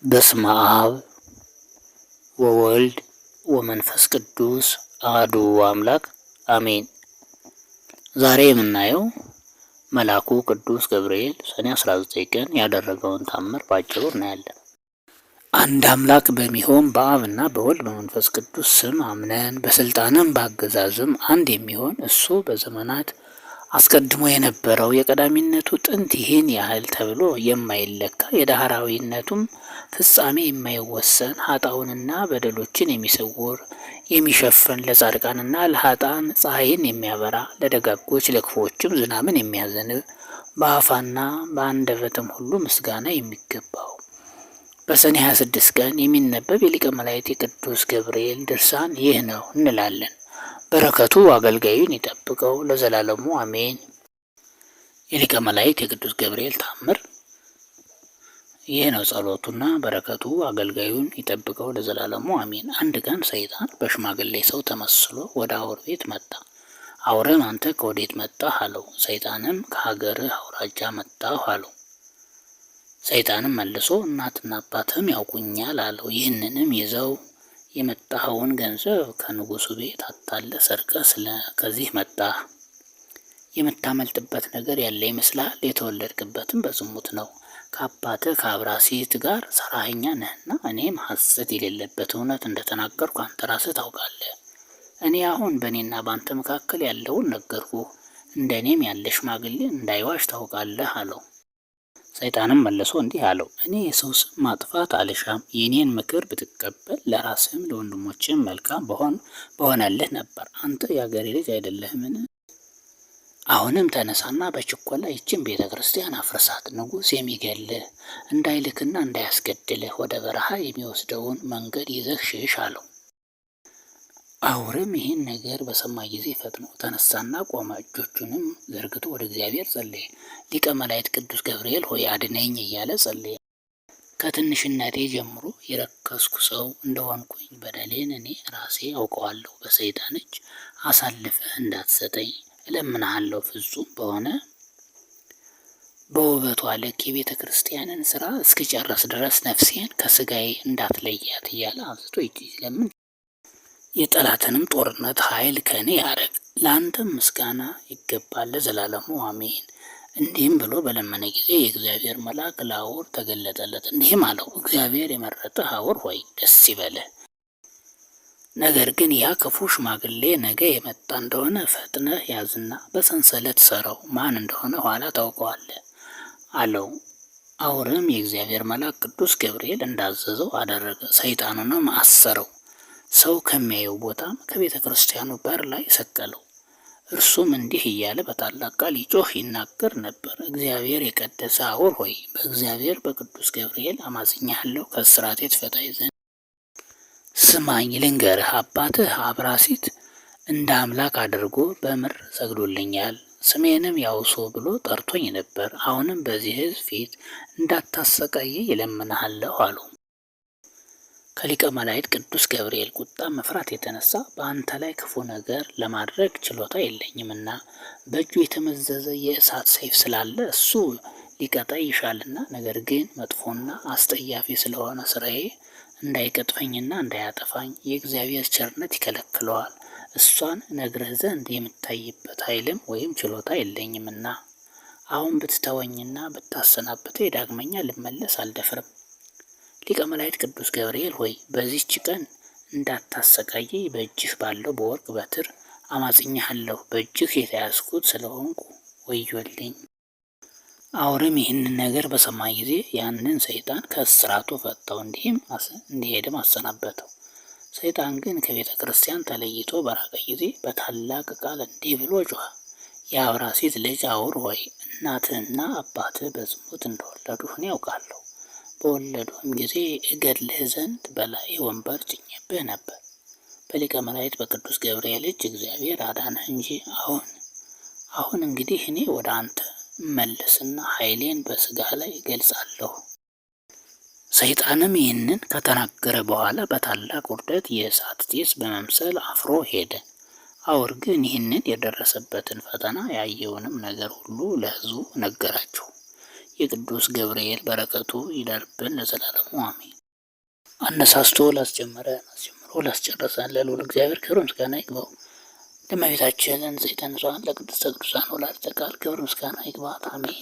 በስመ አብ ወወልድ ወመንፈስ ቅዱስ አሐዱ አምላክ አሜን። ዛሬ የምናየው መልአኩ ቅዱስ ገብርኤል ሰኔ 19 ቀን ያደረገውን ታምር ባጭሩ እናያለን። አንድ አምላክ በሚሆን በአብና በወልድ በመንፈስ ቅዱስ ስም አምነን በስልጣንም በአገዛዝም አንድ የሚሆን እሱ በዘመናት አስቀድሞ የነበረው የቀዳሚነቱ ጥንት ይህን ያህል ተብሎ የማይለካ የዳህራዊነቱም ፍጻሜ የማይወሰን ኃጣውንና በደሎችን የሚሰውር የሚሸፍን ለጻድቃንና ለኃጥአን ፀሐይን የሚያበራ ለደጋጎች ለክፉዎችም ዝናምን የሚያዘንብ በአፋና በአንደበትም ሁሉ ምስጋና የሚገባው በሰኔ 26 ቀን የሚነበብ የሊቀ መላእክት የቅዱስ ገብርኤል ድርሳን ይህ ነው እንላለን። በረከቱ አገልጋዩን ይጠብቀው ለዘላለሙ አሜን። የሊቀ መላእክት የቅዱስ ገብርኤል ታምር ይህ ነው። ጸሎቱና በረከቱ አገልጋዩን ይጠብቀው ለዘላለሙ አሜን። አንድ ቀን ሰይጣን በሽማግሌ ሰው ተመስሎ ወደ አውር ቤት መጣ። አውርም አንተ ከወዴት መጣህ አለው። ሰይጣንም ከሀገርህ አውራጃ መጣሁ አለው። ሰይጣንም መልሶ እናትና አባትህም ያውቁኛል አለው። ይህንንም ይዘው የመጣኸውን ገንዘብ ከንጉሱ ቤት አታለህ ሰርቀህ ስለ ከዚህ መጣህ። የምታመልጥበት ነገር ያለ ይመስልሃል? የተወለድክበትም በዝሙት ነው። ከአባትህ ከአብራሲት ጋር ሰራህኛ ነህና እኔም ሐሰት የሌለበት እውነት እንደተናገርኩ አንተ ራስህ ታውቃለህ። እኔ አሁን በእኔና በአንተ መካከል ያለውን ነገርኩ፣ እንደ እኔም ያለ ሽማግሌ እንዳይዋሽ ታውቃለህ አለው። ሰይጣንም መልሶ እንዲህ አለው፣ እኔ የሰው ስም ማጥፋት አልሻም። የእኔን ምክር ብትቀበል ለራስህም ለወንድሞችህም መልካም በሆነልህ ነበር። አንተ የአገሬ ልጅ አይደለህምን? አሁንም ተነሳና በችኮላ ይችን ቤተ ክርስቲያን አፍርሳት። ንጉሥ የሚገልህ እንዳይልክና እንዳያስገድልህ ወደ በረሃ የሚወስደውን መንገድ ይዘህ ሽሽ አለው። አውርም ይህን ነገር በሰማ ጊዜ ፈጥኖ ተነሳና ቆመ። እጆቹንም ዘርግቶ ወደ እግዚአብሔር ጸለየ። ሊቀ መላእክት ቅዱስ ገብርኤል ሆይ አድነኝ እያለ ጸለየ። ከትንሽነቴ ጀምሮ የረከስኩ ሰው እንደሆንኩኝ በደሌን እኔ ራሴ አውቀዋለሁ። በሰይጣን እጅ አሳልፈህ እንዳትሰጠኝ እለምንሃለሁ። ፍጹም በሆነ በውበቷ ልክ የቤተ ክርስቲያንን ስራ እስክጨርስ ድረስ ነፍሴን ከስጋዬ እንዳትለያት እያለ አብዝቶ ይለምን። የጠላትንም ጦርነት ኃይል ከእኔ ያርቅ፣ ለአንተም ምስጋና ይገባል ለዘላለሙ አሜን። እንዲህም ብሎ በለመነ ጊዜ የእግዚአብሔር መልአክ ለአውር ተገለጠለት፣ እንዲህም አለው፦ እግዚአብሔር የመረጠህ አውር ሆይ ደስ ይበልህ። ነገር ግን ያ ክፉ ሽማግሌ ነገ የመጣ እንደሆነ ፈጥነህ ያዝና በሰንሰለት ሰረው፣ ማን እንደሆነ ኋላ ታውቀዋለህ አለው። አውርም የእግዚአብሔር መልአክ ቅዱስ ገብርኤል እንዳዘዘው አደረገ። ሰይጣኑንም አሰረው። ሰው ከሚያየው ቦታም ከቤተ ክርስቲያኑ በር ላይ ሰቀለው። እርሱም እንዲህ እያለ በታላቅ ቃል ይጮህ ይናገር ነበር። እግዚአብሔር የቀደሰ አውር ሆይ በእግዚአብሔር በቅዱስ ገብርኤል አማጽኛለሁ፣ ከእስራቴ ትፈታኝ ዘንድ ስማኝ ልንገርህ። አባትህ አብራሲት እንደ አምላክ አድርጎ በምር ሰግዶልኛል፣ ስሜንም ያውሶ ብሎ ጠርቶኝ ነበር። አሁንም በዚህ ሕዝብ ፊት እንዳታሰቃየ ይለምንሃለሁ አሉ። ከሊቀ መላእክት ቅዱስ ገብርኤል ቁጣ መፍራት የተነሳ በአንተ ላይ ክፉ ነገር ለማድረግ ችሎታ የለኝምና በእጁ የተመዘዘ የእሳት ሰይፍ ስላለ እሱ ሊቀጣ ይሻልና፣ ነገር ግን መጥፎና አስጠያፊ ስለሆነ ስራዬ እንዳይቀጥፈኝና እንዳያጠፋኝ የእግዚአብሔር ቸርነት ይከለክለዋል። እሷን ነግረህ ዘንድ የምታይበት ኃይልም ወይም ችሎታ የለኝምና አሁን ብትተወኝና ብታሰናብተኝ ዳግመኛ ልመለስ አልደፍርም። ሊቀ መላእክት ቅዱስ ገብርኤል ሆይ በዚህች ቀን እንዳታሰቃየኝ በእጅህ ባለው በወርቅ በትር አማጽኛለሁ። በእጅህ የተያዝኩት ስለሆንኩ ወዮልኝ። አውርም ይህንን ነገር በሰማ ጊዜ ያንን ሰይጣን ከእስራቱ ፈታው፣ እንዲህም እንዲሄድም አሰናበተው። ሰይጣን ግን ከቤተ ክርስቲያን ተለይቶ በራቀ ጊዜ በታላቅ ቃል እንዲህ ብሎ ጮኸ። የአብራሲት ልጅ አውር ሆይ እናትህና አባትህ በዝሙት እንደወለዱህ እኔ አውቃለሁ። በወለዱህም ጊዜ እገድልህ ዘንድ በላይ ወንበር ጭኜብህ ነበር። በሊቀ መላእክት በቅዱስ ገብርኤል እጅ እግዚአብሔር አዳነህ እንጂ። አሁን አሁን እንግዲህ እኔ ወደ አንተ እመለስና ኃይሌን በስጋህ ላይ እገልጻለሁ። ሰይጣንም ይህንን ከተናገረ በኋላ በታላቅ ውርደት የእሳት ጢስ በመምሰል አፍሮ ሄደ። አውር ግን ይህንን የደረሰበትን ፈተና ያየውንም ነገር ሁሉ ለሕዝቡ ነገራቸው። የቅዱስ ገብርኤል በረከቱ ይደርብን ለዘላለሙ አሜን። አነሳስቶ ላስጀመረን አስጀምሮ ላስጨረሰን ለልዑል እግዚአብሔር ክብር ምስጋና ይግባው። ለእመቤታችን ለንጽሕተ ንጹሐን ለቅድስተ ቅዱሳን ወላዲተ ቃል ክብር ምስጋና ይግባት፣ አሜን።